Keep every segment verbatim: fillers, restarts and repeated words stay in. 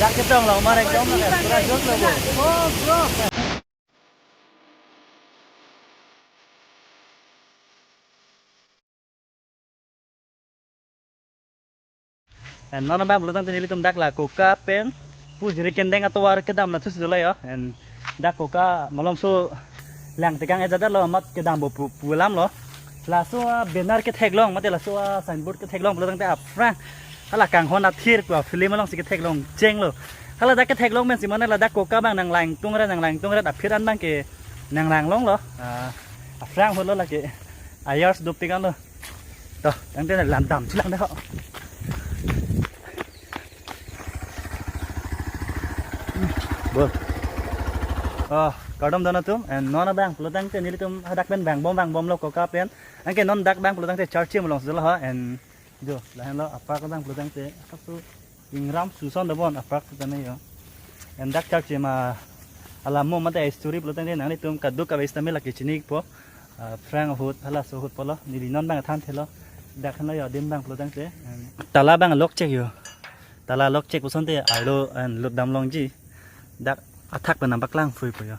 Dak ketong long mar ekdom na pura jot lo bo. And non abang pulotangte nelitum dak la koka pen pu jiri kendeng atovar kedam na thusi dolo yo. And dak koka malomso lang tekang ejada lo amat kedam bo pu, pu alam lo. Laso a banner ketheklong mate laso a signboard ketheklong pulotangte aphrang hala kanghon athir pu a film alongsi ketheklong chenglo. Hala dak ketheklong pensi mane ladak koka abang nang langtung ret nang langtung ret aphi an abang ke nang langlong lo. Ah, aphrang holo lake ayars dopik an lo. To, tangte nang landam chilang dah ho. Bo. Oh, kardom dona tum. And non abang pulotangte nelitum hadak pen vangbom vangbom lo koka pen. Anke non dak abang pulotangte Charchim alongsi dolo ho. And jo, lahenlo apark abang pulotangte. Sap su ingram suson dobon apark tane yo. And dak Charchim a alamo mate history pulotangte nanglitum kaduk kave stamil lake chinipo. Ah, aphrang ahut halaso ahut pulo. Neli non abang thanthelo. Dak henlo yo adim abang pulotangte. And tala abang lock chek yo. Tala lock chek pusonte arlo and lut damlongji. Dak athak pen nang paklang phui po yo.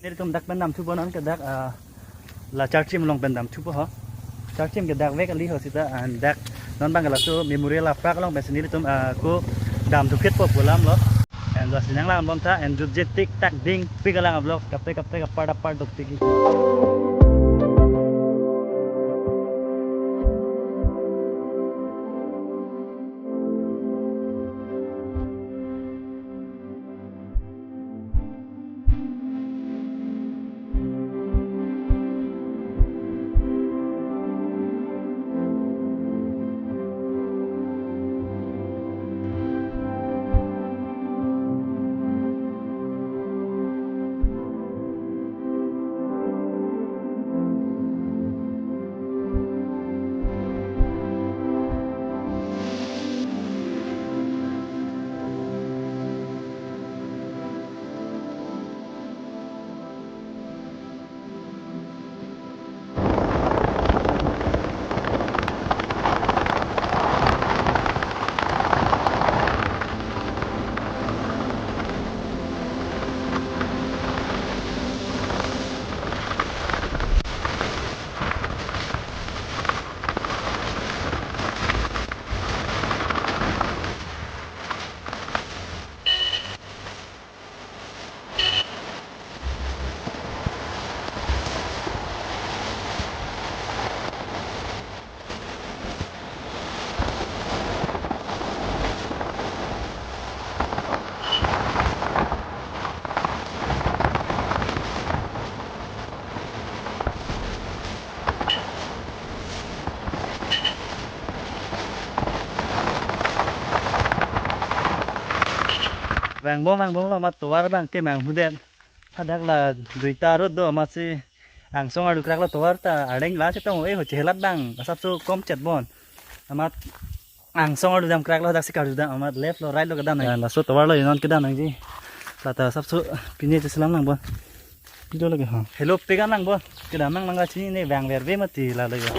Nelitum dak pen dam thupo non ke dak, ah, la Charchim along pen dam thupo ho. Charchim ke dak vek kali ho sita and dak non abang ke laso memorial apark along pensi nelitum, ah, ko dam thuphit po pu alam lo. And lasi nang lang bom tha and jutje tik tak ding pik alang a vlog kaprek kaprek apart apart dopik. Vangbom vangbom lo amat tovar abang ke manghudet. Hadak la duita road do amatsi angsong ardu krak lo tovar ta arleng la chetong e ho chehelat abang asapso kom chet bon. Amat angsong ardu dam krak lo daksi kardu dam amat left lo right lo kedam nang. Ya, laso tovar lo inon kedam nangji. Lata asapso pine cheselam nang bon. Pido lagi ha. Hello pegang nang bon. Kedam nang nang kachini ne vangverve mati la lagi.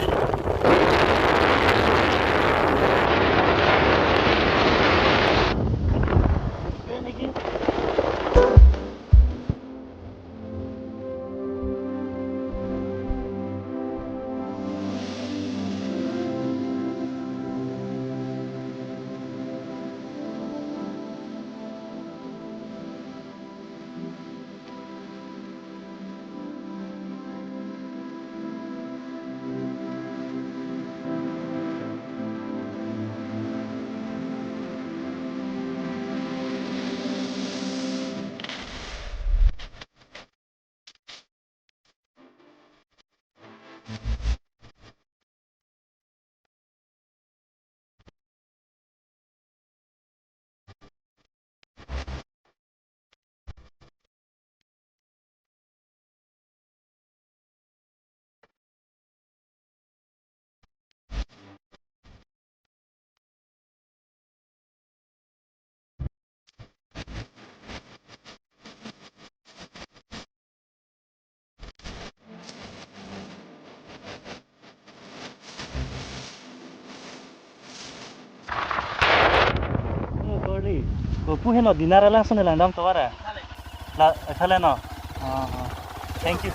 Pu heno Dinar alangsun lang dam tovar. La, ephale no. Oh, oh. Thank you.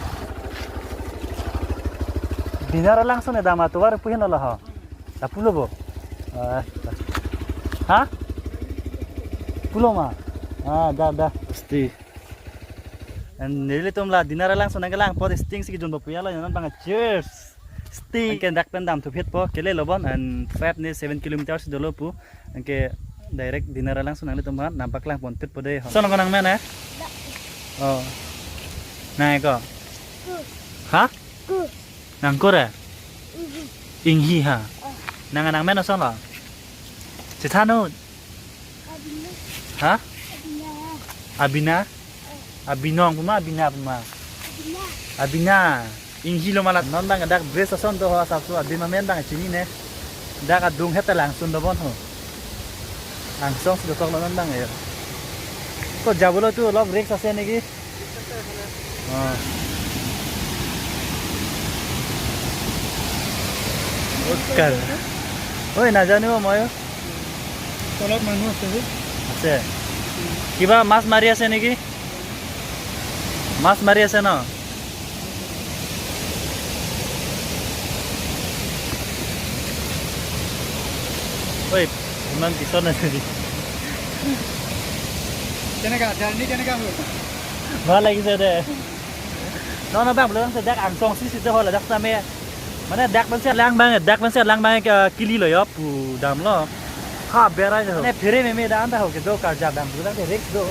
Dinar alangsun dam tovar pu heno la ho. Lapulo bo. Ah. Ha? Pulo ma. Ah, da, da. Sti. And nelitum la Dinar alangsun nangkelangpo, sting si kijun bo puya lo, non bang cheers. Sting. Anke dak pen damthu phitpo, kele lo bon, and five ne seven kilometers dolo pu. Anke direct Dinar alangsun nanglitum aphan nangpaklangpon phitpo dei. Lason ko nangmen eh? Oh. Nang ko? Ku. Ha? Ku. Nang ko re? Inghi. Inghi ha. Oh. Nang nangmen lason lo? Chethan un. Abina. Ha? Abina. Abina? Oh. Abinong puma, Abina puma? Abina. Abina. Inghi lo ma la, non bang dak bridge ason do ho, asapso adim amen bang chinine. Dak adung het alangsun dobon ho. Angsong si dotok lo non bang ya. To jabo lo tu lok risk ase niki? Oh. Ukal. Oi, najanu mo yo. Tolot manu ase de. Ase. Kiba mas mari ase niki? Mas mari ase no? Oi, iman pison ase de. Keneka, journey keneka hol? Bhal lagise de. Non non bang pulo tangte dak angsong si si de ho ladak sitame. Mane dak pensi lang bang, dak pensi lang bang ke kili lo yo pu damlo. Ha, berai jo. Mane phere meme dan ta ho kedo karja bang pulo tangte risk do.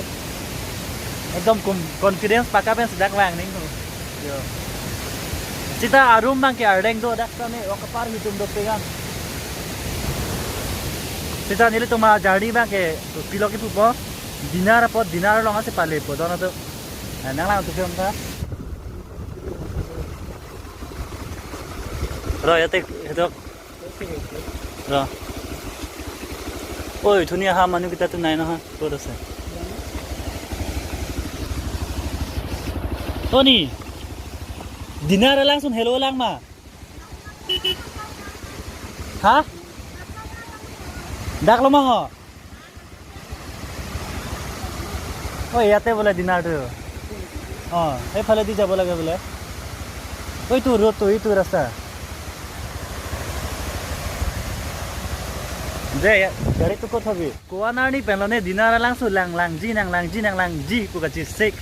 Ekdom confidence paka pensi dak vang ning ho. Yo. Sita arum bang ke ardeng do dak sitame ok par hitum do pegan. Sita nelitum a journey bang ke pilo kipu po. Dinar apot, Dinar along ase pale po dono to. Nang lang tu film ta. Ro ya tek hedok. Ro. Oi, thunia ha manu kita tu nai no ha. Ko ase. Tony. Dinar alangsun hello lang ma. Ha? Dak lo ma ho. Oh, ইয়াতে বোলে Dinar tu. Oh, এইফালেদি যাব লাগে বোলে. ওইটো road টো, এইটো ৰাস্তা. দে, গাড়ীটো ক'ত থবি? Ko-an arni pen lo ne Dinar alangsun lang langji, nang langji, nang langji pu kachesik.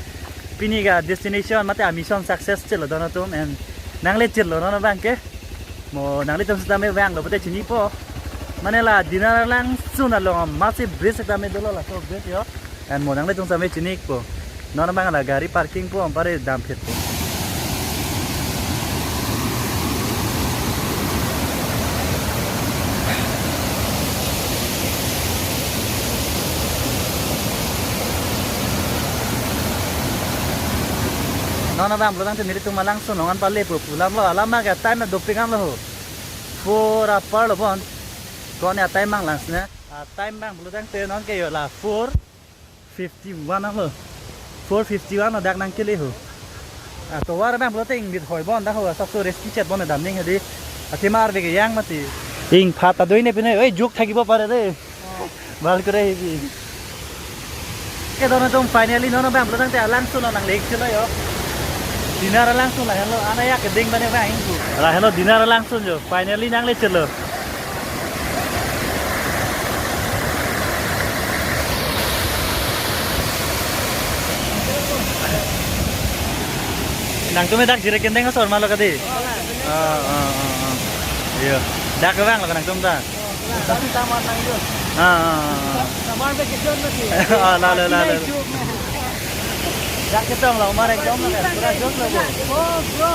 Pini ka destination mate a mission success chelo dono atum, and nangle chelo non bang ke. Mo nanglitum sitame vanglo pute chinipo. Mane la Dinar alangsun along masi bridge sitame dolo, laso bridge yo. And mo nanglitum sitame chinikpo. Non bang la gari parking po, ampare dam phit po. Non bang pulo tangte nelitum alangsun along an pale po pu lam lo, alam ke time na dopik an lo ho. Four apar lo bon. Ko-an a time bang lang sine. A time bang pulo tangte non ke yo la four fifty one lo. Four fifty one lo dak nangkele ho. A tovar bang pulo tang bit hoi bon dak ho, asapso rescue chet bon dam ning hedi. Athema arve ke yang mati. Ingphat ta doi ne pine, oi juk thakibo pare de. Bhal kore hebi. Ke dono atum finally non bang pulo tangte alangsun lo nang lek chelo yo. Dinar alangsun la helo, ana ya keding bane bang ingku. La helo Dinar alangsun yo. Finally nangle chelo. Nangtum dak jirek kendeng asor malo kadi. Ah, ah, ah, ah. Iya. Dak kevang lo nangtum ta. Tapi taman nang yo. Ah, ah, ah, ah. Summer vacation masih. Ah, lalo, lalo. Dak ketong lo, mar ekdom lo kan. Pura jok lo bo. Oh, bro.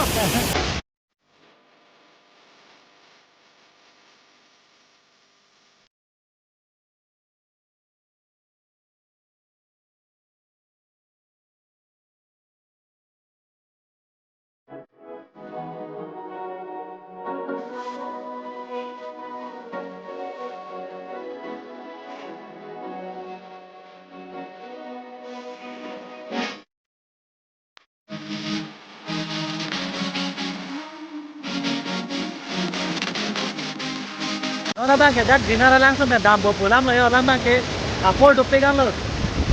Non abang ke dak Dinar alangsun pen dampo pu alam lo yo, alam abang ke apor dopik an lo.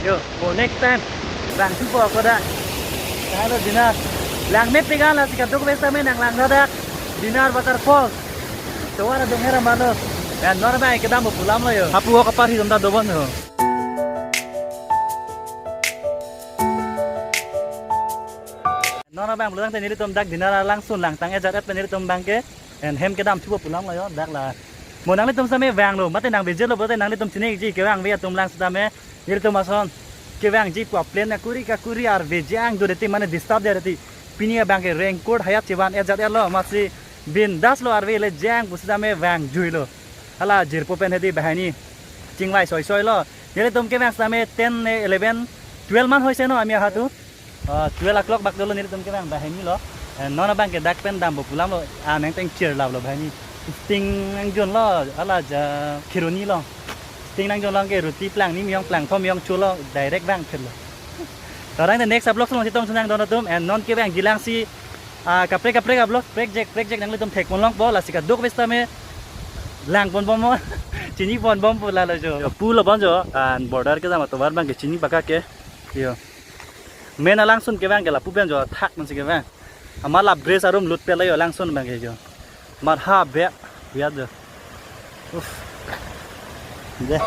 Yo, mo next time. Lang si po ako da. Halo dinner. Lang me pegan la si kaduk bes tame nang lang da dak. Dinner waterfall. Tovar adung hera malo. Ya, non abang kedam pulang lo yo. Hapu ho kapar hi dom da dobon ho. Non abang pulang te nelitum dak dinner langsun lang tang ejat et pen nelitum abang ke. En hem kedam thupo pulang lo yo dak la. Mo nanglitum same vanglo, mate nang visit lo, mate nanglitum chini ji kevang ve atum lang sitame. Nelitum ason kevang ji pu plan akuri kakuri arve jang do deti mane disturb de deti. Pini abang ke raincoat hayat chevan ejat et lo, masi bindas lo arve le jang pusitame vang jui lo. Hala jirpo pen hedi bahani chingvai soi soi lo. Nelitum kevang sitame ten, eleven, twelve man hoise no ami ahatu. Ah, twelve o'clock bak dolo nelitum kevang bahani lo. Eh, non abang ke dak pen dampo pulang lo. Ah, nang teng cheer lap lo bahani. Sting nang jon lo, ala ja khironi lo. Sting nang jon lo ke roti plang ni miyong plang thom miyong chulo direct vang phir lo. Orang the next vlog song sitong sunang don atum and non kevang jilang si, ah, kaprek kaprek vlog prek jek prek jek nanglitum thek pon longpo la si kaduk bes tame lang pon bom mo. Chini pon bom pu la lo jo. Yo, pu lo bon jo, and border kedam atovar abang ke chini baka ke. Yo. Men alangsun kevang ke lapu pen jo thak man si kevang. Amat la bridge arum lut pela yo langsun abang ke jo. Amat ha be biat jo. Uf. De.